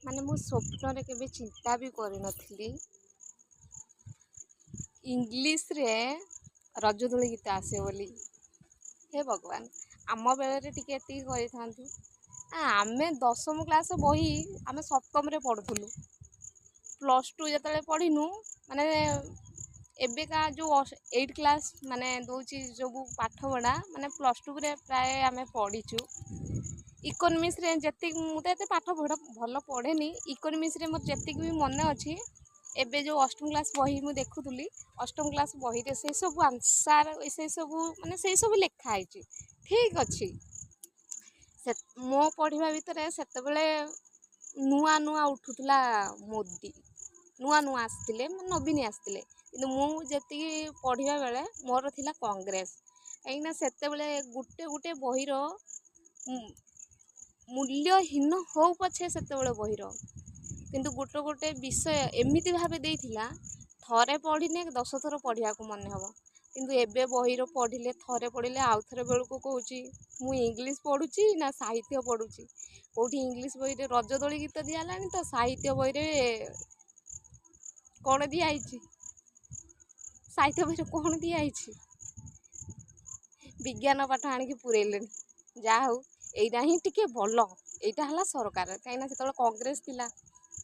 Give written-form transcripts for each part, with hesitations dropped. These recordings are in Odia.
ମାନେ ମୁଁ ସ୍ୱପ୍ନରେ କେବେ ଚିନ୍ତା ବି କରିନଥିଲି ଇଂଲିଶରେ ରଜଦୋଳି ଗୀତ ଆସିବ ବୋଲି। ହେ ଭଗବାନ, ଆମ ବେଳରେ ଟିକେ ଏତିକି କରିଥାନ୍ତୁ। ଆମେ ଦଶମ କ୍ଲାସ୍ ବହି ଆମେ ସପ୍ତମରେ ପଢ଼ୁଥିଲୁ। ପ୍ଲସ୍ ଟୁ ଯେତେବେଳେ ପଢ଼ିନୁ, ମାନେ ଏବେକା ଯେଉଁ ଏଇଟ୍ କ୍ଲାସ୍ ମାନେ ଦେଉଛି ସବୁ ପାଠପଢ଼ା, ମାନେ ପ୍ଲସ୍ ଟୁରେ ପ୍ରାୟ ଆମେ ପଢ଼ିଛୁ। ଇକୋନୋମିକ୍ସରେ ଯେତିକି, ମୁଁ ତ ଏତେ ପାଠ ଭଲ ପଢ଼େନି, ଇକୋନୋମିକ୍ସରେ ମୋର ଯେତିକି ବି ମନେ ଅଛି, ଏବେ ଯେଉଁ ଅଷ୍ଟମ କ୍ଲାସ୍ ବହି ମୁଁ ଦେଖୁଥିଲି, ଅଷ୍ଟମ କ୍ଲାସ୍ ବହିରେ ସେସବୁ ଆନ୍ସାର୍, ସେସବୁ ମାନେ ସେସବୁ ଲେଖା ହେଇଛି, ଠିକ୍ ଅଛି। ସେ ମୋ ପଢ଼ିବା ଭିତରେ ସେତେବେଳେ ନୂଆ ନୂଆ ଉଠୁଥିଲା ମୋଦି, ନୂଆ ନୂଆ ଆସିଥିଲେ, ମାନେ ନବୀନ ଆସିଥିଲେ। କିନ୍ତୁ ମୁଁ ଯେତିକି ପଢ଼ିବା ବେଳେ ମୋର ଥିଲା କଂଗ୍ରେସ, କାହିଁକିନା ସେତେବେଳେ ଗୋଟେ ଗୋଟେ ବହିର ମୂଲ୍ୟହୀନ ହଉ ପଛେ ସେତେବେଳେ ବହିର, କିନ୍ତୁ ଗୋଟେ ଗୋଟେ ବିଷୟ ଏମିତି ଭାବେ ଦେଇଥିଲା, ଥରେ ପଢ଼ିନେ 10 ଥର ପଢ଼ିବାକୁ ମନେ ହେବ। କିନ୍ତୁ ଏବେ ବହିର ପଢ଼ିଲେ, ଥରେ ପଢ଼ିଲେ ଆଉ ଥରେ ବେଳକୁ କହୁଛି ମୁଁ ଇଂଲିଶ ପଢ଼ୁଛି ନା ସାହିତ୍ୟ ପଢ଼ୁଛି? କେଉଁଠି ଇଂଲିଶ ବହିରେ ରଜଦୋଳି ଗୀତ ଦିଆହେଲାଣି ତ ସାହିତ୍ୟ ବହିରେ କ'ଣ ଦିଆହେଇଛି? ସାହିତ୍ୟ ବହିରେ କ'ଣ ଦିଆହେଇଛି? ବିଜ୍ଞାନ ପାଠ ଆଣିକି ପୁରେଇଲେଣି। ଯାହା ହଉ, ଏଇଟା ହିଁ ଟିକେ ଭଲ, ଏଇଟା ହେଲା ସରକାର। କାହିଁକିନା ସେତେବେଳେ କଂଗ୍ରେସ ଥିଲା,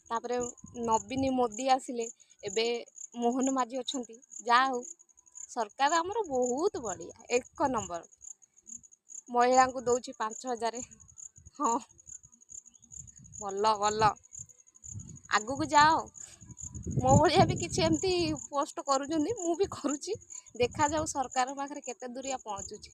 ତାପରେ ନବୀନ ମୋଦି ଆସିଲେ, ଏବେ ମୋହନ ମାଝି ଅଛନ୍ତି। ଯାହା ହଉ, ସରକାର ଆମର ବହୁତ ବଢ଼ିଆ, ଏକ ନମ୍ବର। ମହିଳାଙ୍କୁ ଦେଉଛି 5000। ହଁ, ଭଲ ଭଲ, ଆଗକୁ ଯାଅ। ମୋ ଭଳିଆ ବି କିଛି ଏମିତି ପୋଷ୍ଟ କରୁଛନ୍ତି, ମୁଁ ବି କରୁଛି। ଦେଖାଯାଉ ସରକାରଙ୍କ ପାଖରେ କେତେ ଦୂରିଆ ପହଞ୍ଚୁଛି।